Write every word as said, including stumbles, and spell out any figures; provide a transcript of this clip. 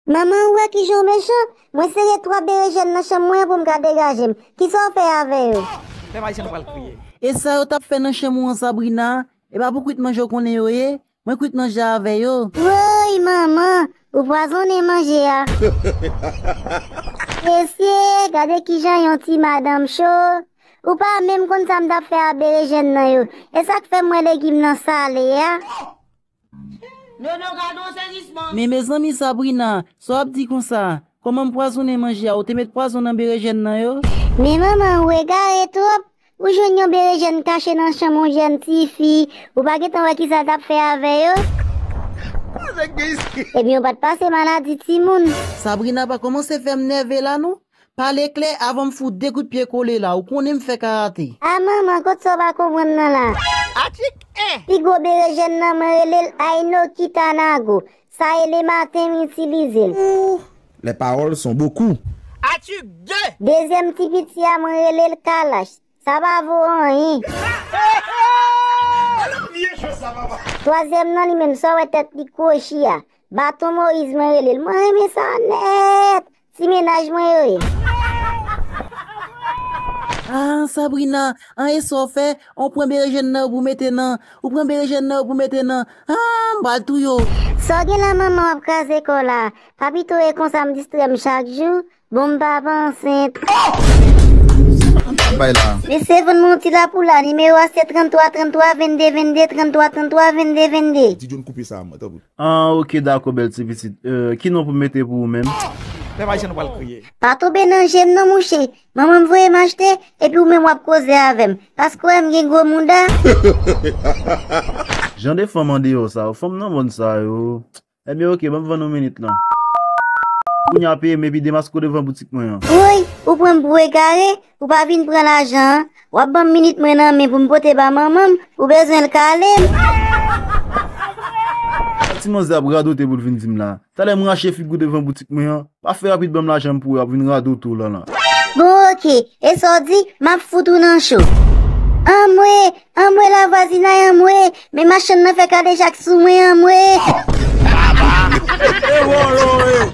Manman, ou wè kijan w mechan? Mwen sere twa berejèn nan chanm mwen an pou m ka degaje m. Kisa w fè avè yo? Pèp Ayisyen, nou pral kriye. E sa yo t ap fè nan chanm ou an, Sabrina? E pa pou kwit manje w konnen yo ye? Mwen kwit manje avè yo. Woy, manman, ou pwazonnen manje a. Mesye, gade kijan yon ti madanm cho. Ou pa menm konn sa m t ap fè a berejèn nan yo. E sa k fè m wè legim nan sale a. Nono, gade yon sezisman. Men mezanmi, Sabrina, sa w ap di konsa? Kòman m pwazonnen manje a? Ou te met pwazon nan berejèn nan yo? Men manman, ou egare twòp. Ou jwenn yon berejèn kache nan chanm yon jèn tifi. Ou pa gentan wè kisa l t ap fè avè yo? Ebyen, ou pa t pase maladi timoun. Sabrina, pa kòmanse fè m nève la non. Pale klè avan m fout de kout pye kole la. Ou konnen m fè karate. A manman, kot sa w pa konprann nan la? Atik en. Pi gwo berejèn nan, mwen rele l Aino Kitanago. Sa e lematen m itilize l. Ouh, les paroles sont beaucoup. Atik de. Dezyèm ti piti a, mwen rele l Kalash. Sa pa vo anyen. Twazyèm nan, li menm, sa w wè tèt li kwochi a. Baton Moyiz, mwen rele l. Mwen renmen sa nèt. Ti mennaj mwen yo ye. Ah, Sabrina, an e sa w fè? Ou pran berejèn nan yo pou mete nan, ou pran berejèn nan yo pou mete nan. Ah, m pral touye w. Sa w gen la, manman, w ap kraze kò w la. Pa pito e konsa m distrè m chak jou. Bon, m pa ansent. Bay la. Mesye, vann mwen yon ti lapoula. Nimewo a se tranntwa tranntwa vennde vennde, tranntwa tranntwa vennde vennde. Ti John, koupe sa, mwen, tanpri. Ah, ok, dakò, bèl ti pitit. Euh, ki non pou m mete pou ou menm? Pèp Ayisyen, nou pral kriye. Pa tonbe nan je m non, mouche. Manman m voye m achte, epi ou menm w ap koze avè m. Paske w wè m gen gwo mouda. Jan de fanm andeyò sa yo, fanm nan mòn sa yo. Ebyen, ok, ban m vann ou minit lan. Kounye a peye m epi demaske w devan boutik mwen an. Woy, ou pran m pou egare, ou pa vin pran lajan an. W ap ban m minit mwen nan men pou m pote ba manman m, ou bezwen l kale m. Ti manzè ap radote pou l vin di m la. Talè m rache figi w devan boutik mwen an. Pa fè rapid, ban m lajan m pou w, ap vin radote w la la. Bon, ok. E sa w di, m ap fout ou nan cho. Anmwe, anmwe lavwazinay, anmwe. Men machann nan fè kadejak sou mwen, anmwe.